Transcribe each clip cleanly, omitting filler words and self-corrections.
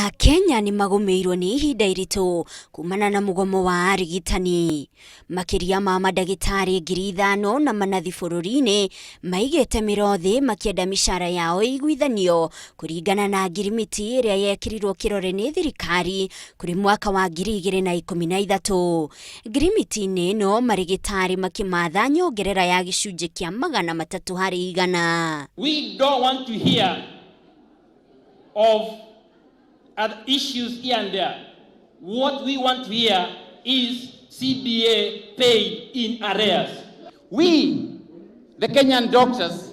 Akenya nĩ magũmĩirwo nĩ ihinda iritũ kumana na mũgomo wa arigitani. Makĩria ma mandagĩtarĩ 5,000 na manathi bũrũri-inĩ maigĩte mĩro thĩ makĩenda mĩcara yao ĩiguithanio kũringana na ngirimiti ĩrĩa yekĩrirwo kĩrore nĩ thirikari kũrĩ mwaka wa 2013. Ngirimiti-inĩ ĩno marĩgĩtarĩ makĩmatha nyongerera ya gĩcunjĩ kĩa 300%. We don't want to hear of other issues here and there. What we want to hear is CBA paid in arrears. We, the Kenyan doctors,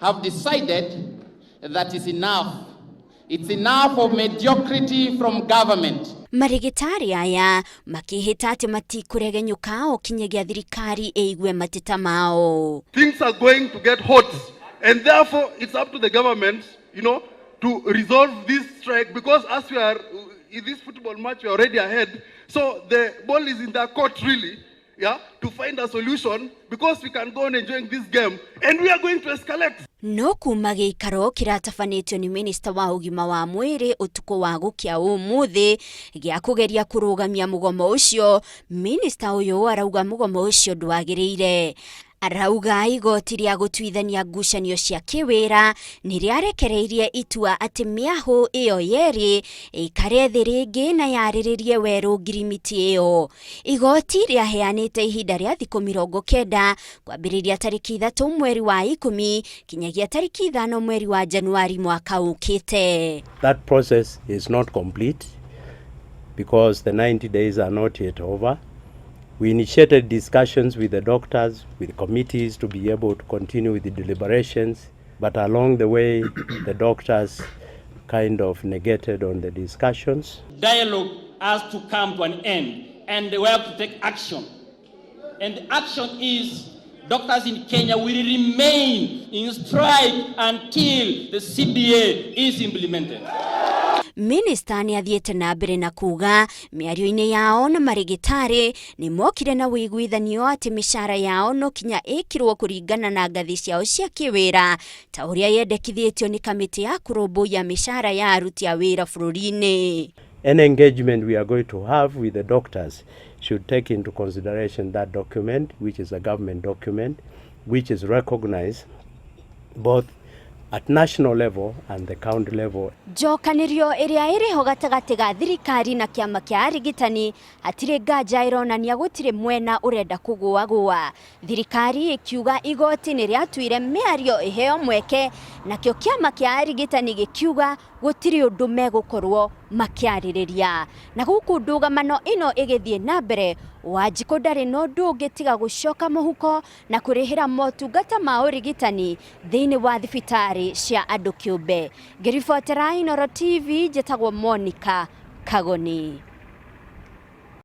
have decided that it's enough. It's enough of mediocrity from government. Marĩgĩtarĩ aya makĩhĩta atĩ matikũregenyũka o kinyagia thirikari ĩigue mateta mao. Things are going to get hot, and therefore it's up to the government to resolve this strike, because as we are in this football match, we are already ahead. So the ball is in their court, really, yeah, to find a solution, because we can go on enjoying this game and we are going to escalate. No kuma gĩikaro kĩratabanĩtio nĩ minista wa ũgima wa mwĩrĩ ũtukũ wa gũkĩa ũmũthĩ gĩa kũgeria kũrũgamia mũgomo ũcio, minista ũyũ arauga mũgomo ũcio ndwagĩrĩire. Arauga igoti rĩa gũtuithania ngucanio cia kĩwĩra nĩ rĩarekereirie itua atĩ mĩahũ ĩyo yerĩ ĩikare thĩ rĩngĩ na yarĩrĩrie werũ ngirimiti ĩyo. Igoti rĩaheanĩte ihinda rĩa thikũ 90 kwambĩrĩria tarĩki 3 mweri wa 10 kinyagia tarĩki 5 mweri wa Januari mwaka ũkĩte. That process is not complete because the 90 days are not yet over. We initiated discussions with the doctors, with committees to be able to continue with the deliberations, but along the way, the doctors kind of negated on the discussions. Dialogue has to come to an end, and we have to take action. And the action is doctors in Kenya will remain in strike until the CBA is implemented. Minista nĩ athiĩte na mbere na kuga mĩario-inĩ yao na marĩgĩtarĩ nĩ mokire na ũiguithanio atĩ mĩcara yao no kinya ĩkĩrwo kũringana na ngathĩ ciao cia kĩwĩra ta ũrĩa yendekithĩtio nĩ kamĩtĩ ya kũrũmbũiya mĩcara ya aruti a wĩra bũrũri-inĩ. Any engagement we are going to have with the doctors should take into consideration that document, which is a government document, which is recognized both at national level and the county level. Njokanĩrio ĩrĩa ĩrĩho gatagatĩ ga thirikari na kĩama kĩa arigitani hatirĩ nganja ĩronania gũtirĩ mwena ũrenda kũgũagũa. Thirikari ĩkiuga igoti nĩ rĩatuire mĩario ĩheo mweke, nakĩo kĩama kĩa arigitani gĩkiuga gũtirĩ ũndũ megũkorwo makĩarĩrĩria. Na gũkũ ndũgamano ĩno ĩgĩthiĩ na mbere, Wanjikũ ndarĩ na ũndũ ũngĩ tiga gũcoka mũhuko na kũrĩhĩra motungata ma ũrigitani thĩinĩ wa thibitarĩ cia andũ kĩũmbe. Ngĩribotera Inooro TV, njĩtagwo Monica Kagoni.